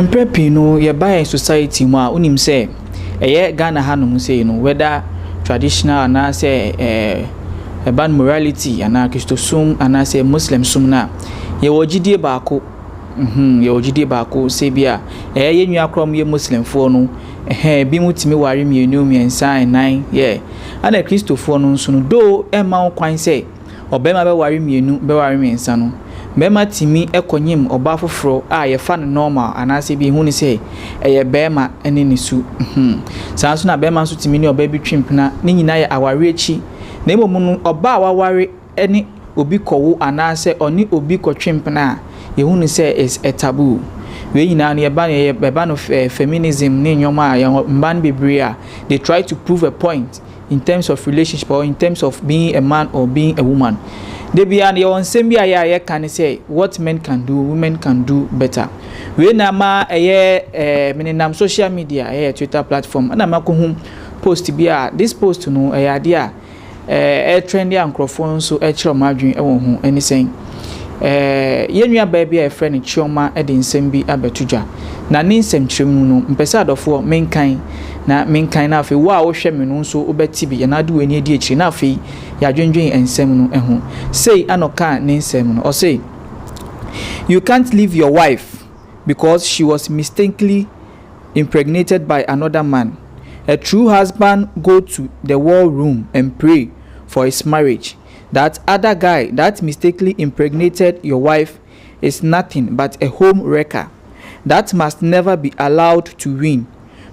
Mprɛ pii no, yɛba yɛn society mu a, wonim sɛ ɛyɛ Ghana hanom sei no, whether traditional anaasɛ ɛba no morality anaa Kristosom anaasɛ Muslim som no a, yɛwɔ gyidie baako. Yɛwɔ gyidie baako sɛ bi a ɛyɛ yɛn nua koraa a wɔyɛ Muslimfoɔ no, ɛhɛn, ebinom tumi ware mmienu, mmiɛnsa, nnan, yeah. Ɛna Kristofoɔ no nso no, though ɛmma wo kwan sɛ ɔbarima bɛware mmienu, bɛware mmiɛnsa no, barima tumi kɔnyem ɔbaa foforɔ a yɛfa no normal anaasɛ bi ehu no sɛ ɛyɛ barima ne ne su. Saa nso na barima nso tumi ne ɔbaa bi twe mpena, ne nyinaa yɛ awareɛ akyi. Na mmom no, ɔbaa a waware ne obi kɔwo anaasɛ ɔne obi kɔtwe mpena a, yɛhu no sɛ is a taboo. Wei nyinaa no, yɛba no yɛba no feminism ne nneɛma a yɛn mmaa no bebree a they try to prove a point in terms of relationship or in terms of being a man or being a woman. Da biara no, yɛwɔ nsɛm bi a yɛ a yɛka ne sɛ what men can do, women can do better. Wei na ama ɛyɛ menenam social media, ɛyɛ Twitter platform, ɛna makɔhu post bi a this post no ɛyɛ adeɛ a ɛtrend a nkurɔfoɔ nso ɛkyerɛ wɔn adwene ɛwɔ ho. Ɛne sɛn? Yɛn nua baa bi a yɛfrɛ no Chioma de nsɛm bi abɛto dwa, na ne nsɛmkyerɛ mu no, mpɛ sɛ adɔfoɔ menkan na menkan, na afei wo a wohwɛ me no nso wobɛte bi anaa de w'ani adi akyire, na afei yɛadwendwen nsɛm no ho. Sei ana ɔkaa ne nsɛm no. Ɔse, "You can't leave your wife because she was mistakenly impregnated by another man. A true husband go to the war room and pray for his marriage. That other guy that mistakenly impregnated your wife is nothing but a home wrecker that must never be allowed to win.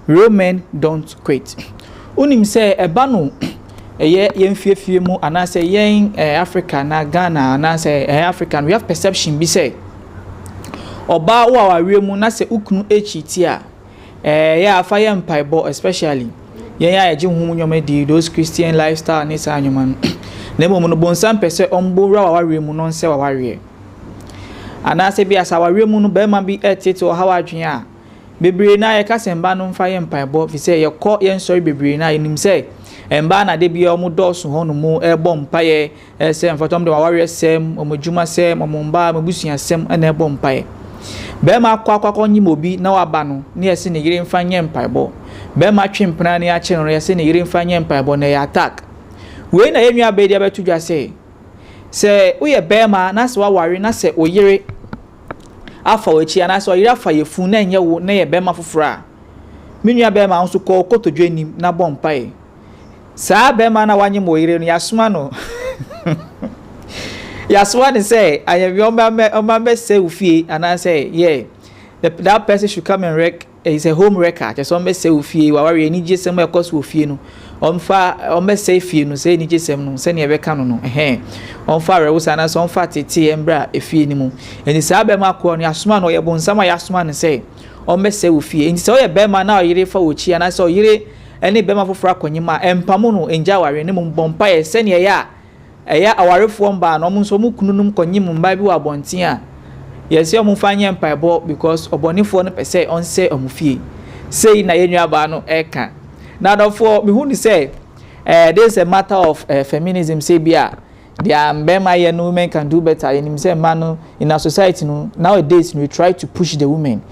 Real men don't quit." Wonim sɛ ɛba no ɛyɛ yɛn fiefie mu anaasɛ yɛn Africa na Ghana anaasɛ ɛyɛ Africa no, we have perception bi sɛ ɔbaa wo awareɛ mu na sɛ ukunu akyi ti a, yɛ afa yɛ mpaebɔ, especially yɛn a yɛgye ho nneɛma di, those Christian lifestyle ne saa nneɛma no. Na mmom no, bonsam pɛ sɛ ɔmbɔ wura wawareɛ mu no, ɔnsɛ wawareɛ, anaasɛ bi asa awareɛ mu no, bɛrima bi ɛtete ɔhaw adwene a bebree na yɛka sɛ mmaa no mfa yɛ mpaebɔ, fi sɛ yɛkɔ yɛn nsɔre bebree na yɛnim sɛ mmaa na de bia wɔn dɔɔso hɔ nom ɛrebɔ mpaeɛ, ɛsɛ mfɔtɔm de wawareɛ sɛm, wɔn adwuma sɛm, wɔn mmaa, wɔn abusua sɛm, ɛna ɛbɔ mpaeɛ. Bɛrima akɔ nyim obi na waba no ne yɛsɛ ne yere mfa nyɛ mpaebɔ. Bɛrima twe mpena ne akye no, yɛsɛ ne yere mfa nyɛ mpaebɔ na ɛyɛ attack. Wei na yɛn nua bɛyi de abɛto dwa sɛ woyɛ bɛrima na sɛ waware na sɛ wo yere afa w'akyi anaasɛ ɔyere afa yɛfun na ɛnyɛ wo na yɛ bɛrima foforɔ a, me nua bɛrima nso kɔ kotodwe anim na bɔ mpaeɛ. Saa bɛrima na wanyem wɔ yere no, yɛasoma no, yɛasoma ne sɛ ayɛbi ɔma bɛsɛ wo fie anaasɛ, yeah, that person should come and wreck. It's a home wrecker, kyerɛ sɛ ɔmbɛsɛ wo fie, waware anigye sɛm a ɛkɔ so wɔ fie no, ɔmfa ɔmbɛsɛe fie no, sɛ anigye sɛm no sɛnea ɛbɛka no, ɛhɛn, ɔmfa awerɛwo anaasɛ ɔmfa tete mbra efie no mu. Nti saa bɛrima korɔ no, yɛasoma no, ɔyɛ bonsam a yɛasoma no sɛ ɔmbɛsɛe wo fie. Nti sɛ ɔyɛ bɛrima na ɔyere fa wɔ akyi anaasɛ ɔyere ɛne bɛrima foforɔ akɔnyim a, ɛmpamo no, ngya aware ne mu, bɔ mpaeɛ sɛnea ɛyɛ a ɛyɛ awarefoɔ mbaa na ɔmo nso ɔmo kununom kɔnyim mbaa bi wɔ abɔnten a, yɛsɛ ɔmo fa nyɛ mpaebɔ because ɔbɔnefoɔ no pɛ sɛ ɔnsɛ ɔmo fie. Sei na yɛn nuabaa no ɛka. Na adɔfoɔ, mihu ni sɛ this is a matter of feminism, sɛ bi a deɛ mbɛrima yɛ no, women can do better. Yɛnim sɛ mmaa no in our society no, nowadays we try to push the women,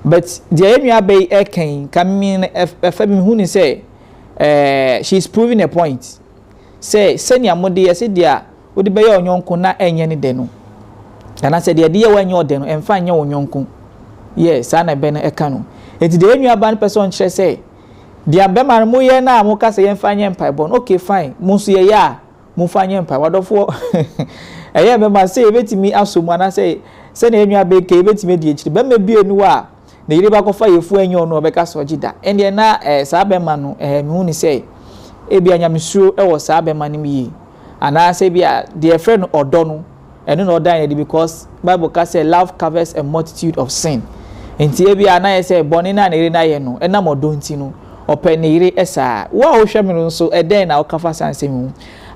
but deɛ yɛn nua bɛyi ɛka yi ka mi ɛfɛ mi hu ni sɛ she is proving a point sɛ sɛnea mo de yɛ sɛ deɛ wode bɛyɛ ɔnyɔnko na ɛnyɛ ne dɛ no, anaasɛ deɛ ɛde yɛ wɔnyɛ ɔdɛ no, ɛmfa nyɛ ɔnyɔnko yɛ saa na ɛbɛ no ɛka no. Eti deɛ yɛn nua ba no pɛ sɛ ɔnkyerɛ sɛ deɛ bɛrima no moyɛ no a moka sɛ yɛmfa nyɛ mpaebɔ no, okay, fine, mo nso yɛyɛ a momfa nyɛ mpaebɔ. Adɔfoɔ, ɛyɛ bɛrima sɛ yɛbɛtumi asɔ mu anaasɛ sɛnea yɛn nua bɛka yɛbɛtumi adi akyire. Bɛrima bie no a ne yere bakɔfa yɛfu ɛnyɛ ɔno, ɔbɛka sɛ ɔgye da, ɛndeɛ na saa bɛrima no, mehu ne sɛ ebi anyamesuro ɛwɔ saa bɛrima no mu yie, anaasɛ ebi a deɛ yɛfrɛ no ɔdɔ no, ɛno na ɔdan yɛ de, because Bible ka sɛ love covers a multitude of sin. Nti ebi a anayɛ sɛ bɔnne na ne yere n'ayɛ no, ɛnam ɔdɔ nti no, ɔpɛ ne yere. Ɛsaa wo a wohwɛ mi no nso, ɛdɛn na ɔka fa saa nsɛm mu,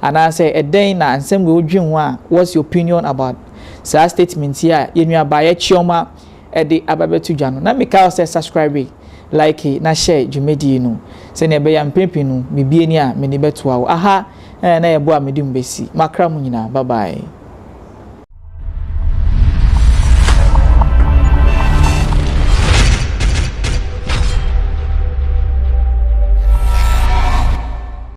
anaasɛ ɛdɛn na nsɛm wo dwen ho a, what's your opinion about saa statement yi a yɛn nua baa Chioma ɛde aba bɛto dwa no? Na meka sɛ subscribe, like na share dwumadie no sɛnea ɛbɛyɛ mpempem no mebie ni a mene bɛtoa wo aha ɛna na yɛbɔ a mede mu bɛsi makra mu nyinaa. Bye bye.